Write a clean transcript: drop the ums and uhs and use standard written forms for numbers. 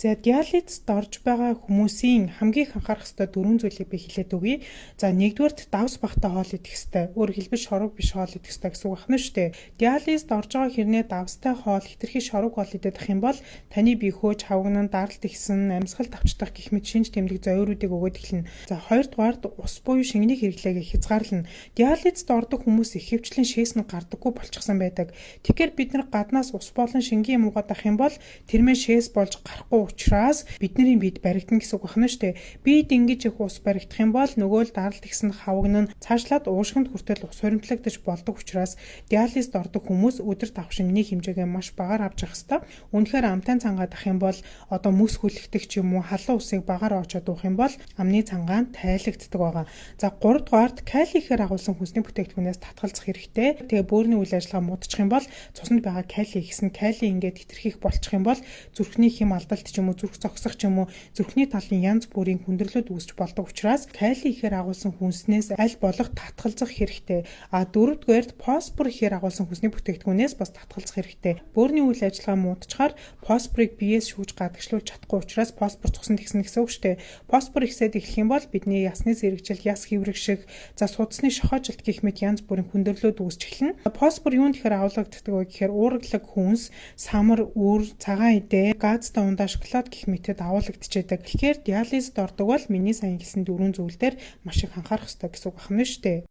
За, диализд орж байгаа хүмүүсийн хамгийн их анхаарах ёстой дөрвөн зүйлийг би хэлээд өгье. За, нэгдүгээрт давс багатай хоол идэх ёстой. Өөрөөр хэлбэл, шорог биш хоол идэх ёстой гэсэн үг байна шүү дээ. Диализд орж байгаа хэрнээ давстай хоол, хэтэрхий шорог хоол идэх юм бол таны бие хөөж хавагнан, даралт ихсэн, амьсгал давчдах гэх мэт шинж тэмдэг зовиуруудыг өгөөд эхэлнэ. За, хоёрдугаарт ус буюу шингэний хэрэглээг хязгаарлана. Диализд ордог хүмүүс ихэвчлэн шээс нь гардаггүй болчихсон байдаг. Тэгэхээр бид нар гаднаас ус болон шингэн юм уугаад ах юм бол тэрмээ шээс болж гарахгүй учраас бидний биед баригдана гэсэн үг байна шүү дээ. Биед ингэж их ус баригдах юм бол нөгөө л даралт ихсэн, хавагнан, цаашлаад уушгинд хүртэл ус хуримтлагдаж болдог учраас диализд ордог хүмүүс өдөрт авах шингэний хэмжээгээ маш багаар авч явах ёстой. Үнэхээр амтай цангаад ах юм бол одоо мөс хүлэгдэх ч юм уу, халуун усыг багаар оочоод уух юм бол амны цангаан тайлагддаг байгаа. За, 3 дугаарт кали ихээр агуулсан хүнсний бүтээгдэхүүнээс татгалзах хэрэгтэй. Тэгээ бөөрийн үйл ажиллагаа муудчих юм бол цуснд байгаа кали ихсэн, кали ингээд хэтэрхийх болчих юм бол зүрхний хэм алдалт ч юм уу, зүрх зогсох ч юм уу, зүрхний талын янз бүрийн хүндрэлүүд үүсч болдог учраас кали ихээр агуулсан хүнснээс аль болох татгалзах хэрэгтэй. А дөрөвдүгээрт фосфор ихээр агуулсан хүнсний бүтээгдэхүүнээс бас татгалзах хэрэгтэй. Бөөрийн үйл ажиллагаа муудчихаар фосфорыг биеэс шүүж гадагшлуулж чадахгүй учраас фосфор цуснд ихсэн гэсэн үг шүү дээ. Фосфор ихсээд эхлэх юм бол бидний ясны сэргэжил, яс хэврэг шиг, за, судасны шохойжилт гэх мэт янз бүрийн хүндрэлүүд үүсч эхэлнэ. Фосфор юунд ихээр агуулгаддаг вэ гэхээр уураглаг хүнс, самар, үр, цагаан идэ, газтай ундаа, шоколад гэх мэтэд агуулгадчихэдэг. Тэгэхээр диализд ордог бол миний сайн хэлсэн дөрвөн зүйл дээр маш их анхаарах ёстой гэсэн үг байна шүү дээ.